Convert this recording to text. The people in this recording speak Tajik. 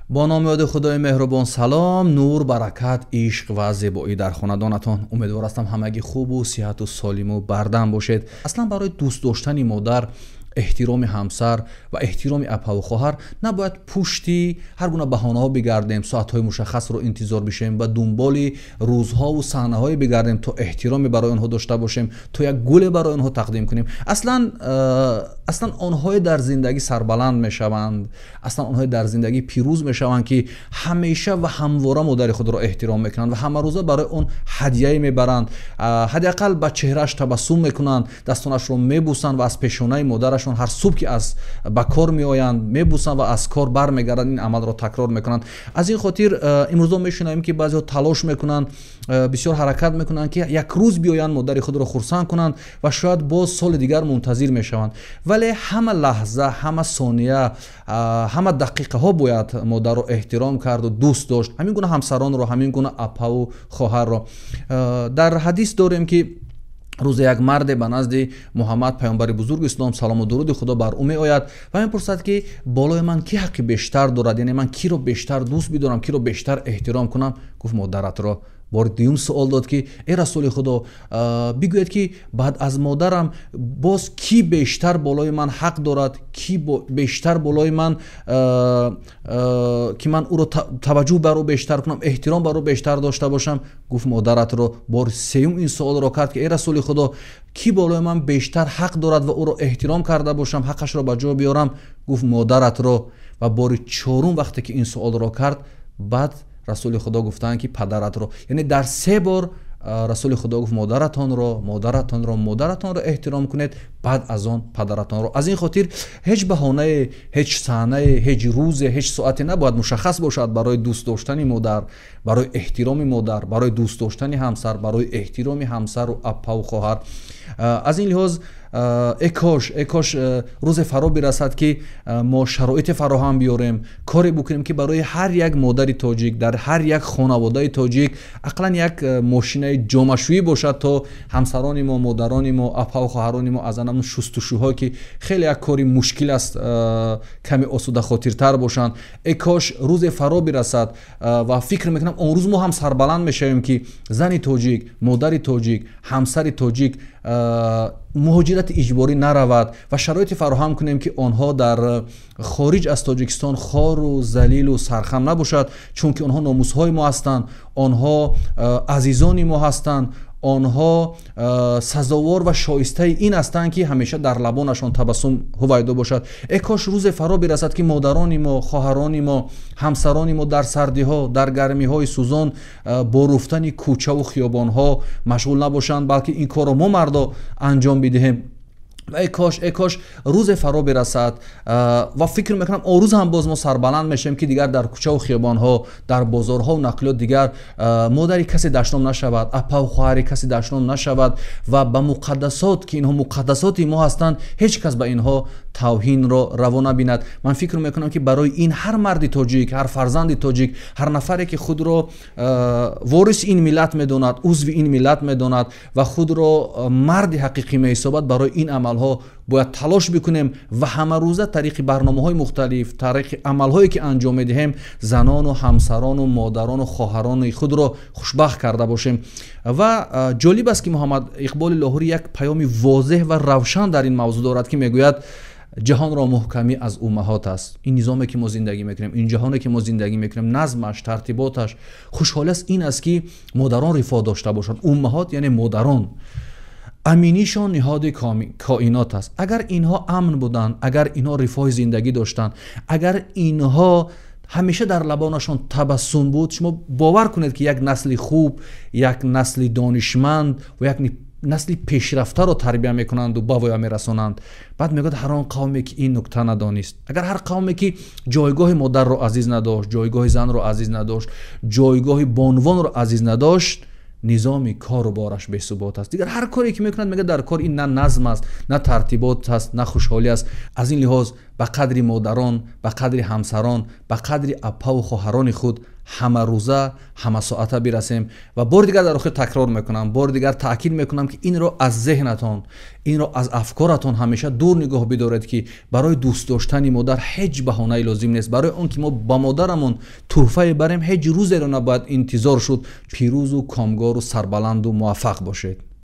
Бо номи ёди Худои меҳрубон салом, нур, баракат, ишқ ва зебоӣ дар хонадонатон. Умедвор ҳастам ҳамагӣ хубу сиҳату солиму бардам бошед. Аслан барои дӯст доштани модар, эҳтироми ҳамсар ва эҳтироми апаву хоҳар набояд пушти ҳар гуна баҳонаҳо бигардем, соатҳои мушаххасро интизор бишем ва дунболи рӯзҳову саҳнаҳое бигардем, то эҳтироме барои онҳо дошта бошем, то як гуле барои онҳо тақдим кунем. Аслан онҳое дар зиндагӣ сарбаланд мешаванд, аслан онҳое дар зиндагӣ пирӯз мешаванд, ки ҳамеша ва ҳамвора модари худро эҳтиром мекунанд ва ҳамарӯза барои он ҳадияе мебаранд, ҳадди ақал ба чеҳрааш табассум мекунанд, дастонашро мебӯсанд ва аз пешонаи модарашон ҳар субҳ ки аз ба кор меоянд мебӯсанд ва аз кор бармегарданд, ин амалро такрор мекунанд. Аз ин хотир имрӯзо мешунавем, ки баъзеҳо талош мекунанд, бисёр ҳаракат мекунанд, ки як рӯз биёянд, модари худро хурсанд кунанд ва шояд боз соли дигар мунтазир мешаванд. Вале ҳама лаҳза, ҳама сония, ҳама дақиқаҳо бояд модарро эҳтиром карду дӯст дошт, ҳамин гуна ҳамсаронро, ҳамин гуна апаву хоҳарро. Дар ҳадис дорем, ки рӯзе як марде ба назди Муҳаммад, паёмбари бузурги ислом, салому дуруди Худо бар ӯ, меояд ва мепурсад, ки болои ман кӣ ҳаққи бештар дорад, яъне ман киро бештар дӯст бидорам, киро бештар эҳтиром кунам? Гуфт: «Модаратро». Бори дуюм суол дод, ки э расули Худо, бигӯед, ки баъд аз модарам боз кӣ бештар болои ман ҳақ дорад, кӣ бештар болои ман, ки ман ӯро таваҷҷӯҳ бар ӯ бештар кунам, эҳтиром бар ӯ бештар дошта бошам? Гуфт: «Модаратро». Бори сеюм ин суолро кард, ки э расули Худо, кӣ болои ман бештар ҳақ дорад ва ӯро эҳтиром карда бошам, ҳаққашро ба ҷо биёрам? Гуфт: «Модаратро». Ва бори чорум вақте ки ин суолро кард, баъд расули Худо гуфтанд, ки падаратро. Яъне дар се бор расули Худо гуфт: «Модаратонро, модаратонро, модаратонро эҳтиром кунед, баъд аз он падаратонро». Аз ин хотир ҳеҷ баҳонае, ҳеҷ саҳнае, ҳеҷ рӯзе, ҳеҷ соате набояд мушаххас бошад барои дӯст доштани модар, барои эҳтироми модар, барои дӯст доштани ҳамсар, барои эҳтироми ҳамсару аппаву хоҳар. Аз ин лиҳоз э кош рӯзе фаро бирасад, ки мо шароите фароҳам биёрем, коре бикунем, ки барои ҳар як модари тоҷик дар ҳар як хонаводаи тоҷик ақаллан як мошинаи ҷомашӯӣ бошад, то ҳамсарони мо, модарони мо, апаву хоҳарони мо аз анамун шустушӯҳое, ки хеле як кори мушкил аст, каме осудахотиртар бошанд. Э кош рӯзе фаро бирасад ва фикр мекунам, он рӯз мо ҳам сарбаланд мешавем, ки зани тоҷик, модари тоҷик, ҳамсари тоҷик муҳоҷирати иҷборӣ наравад ва шароите фароҳам кунем, ки онҳо дар хориҷ аз Тоҷикистон хору залилу сархам набошад, чунки онҳо номусҳои мо ҳастанд, онҳо азизони мо ҳастанд, онҳо сазовор ва шоистаи ин ҳастанд, ки ҳамеша дар лабонашон табассум ҳувайдо бошад. Э кош рӯзе фаро бирасад, ки модарони мо, хоҳарони мо, ҳамсарони мо дар сардиҳо, дар гармиҳои сӯзон бо руфтани кӯчаву хиёбонҳо машғул набошанд, балки ин корро мо, мардо, анҷом бидиҳем. Ва э кош рӯзе фаро бирасад ва фикр мекунам, он рӯз ҳам боз мо сарбаланд мешавем, ки дигар дар кӯчаву хиёбонҳо, дар бозорҳову нақлиёт дигар модари касе дашном нашавад, апаву хоҳари касе дашном нашавад ва ба муқаддасот, ки инҳо муқаддасоти мо ҳастанд, ҳеҷ кас ба инҳо тавҳинро раво набинад. Ман фикр мекунам, ки барои ин ҳар марди тоҷик, ҳар фарзанди тоҷик, ҳар нафаре, ки худро вориси ин миллат медонад, узви ин миллат медонад ва худро марди ҳақиқӣ меҳисобад, барои ин амалҳо бояд талош бикунем ва ҳамарӯза тариқи барномаҳои мухталиф, тариқи амалҳое, ки анҷом медиҳем, занону ҳамсарону модарону хоҳарони худро хушбахт карда бошем. Ва ҷолиб аст, ки Муҳаммад Иқболи Лоҳурӣ як паёми возеҳ ва равшан дар ин мавзӯъ дорад, ки мегӯяд: «Ҷаҳонро муҳкамӣ аз уммаҳот аст». Ин низоме, ки мо зиндагӣ мекунем, ин ҷаҳоне, ки мо зиндагӣ мекунем, назмаш, тартиботаш, хушҳолиаст ин аст, ки модарон рифоҳ дошта бошанд. Уммаҳот яъне модарон. Аминишон ниҳоди коинот аст. Агар инҳо амн буданд, агар инҳо рифоҳи зиндагӣ доштанд, агар инҳо ҳамеша дар лабонашон табассум буд, шумо бовар кунед, ки як насли хуб, як насли донишманд ва як насли пешрафтаро тарбия мекунанду ба воя мерасонанд. Баъд мегӯяд: ҳар он қавме, ки ин нукта надонист, агар ҳар қавме, ки ҷойгоҳи модарро азиз надошт, ҷойгоҳи занро азиз надошт, ҷойгоҳи бонувонро азиз надошт, низоми кору бораш бесубот аст. Дигар ҳар коре, ки мекунад, мегӯяд, дар кор ин на назм аст, на тартибот аст, на хушҳолӣ аст. Аз ин лиҳоз Ба қадри модарон, ба қадри ҳамсарон, ба қадри апаву хоҳарони худ ҳамарӯза, ҳамасоата бирасем. Ва бори дигар дар охир такрор мекунам, бори дигар таъкид мекунам, ки инро аз зеҳнатон, инро аз афкоратон ҳамеша дур нигоҳ бидоред, ки барои дӯст доштани модар ҳеҷ баҳонае лозим нест. Барои он ки мо ба модарамон тӯҳфае барем, ҳеҷ рӯзеро набояд интизор шуд. Пирӯзу комгору сарбаланду муваффақ бошед.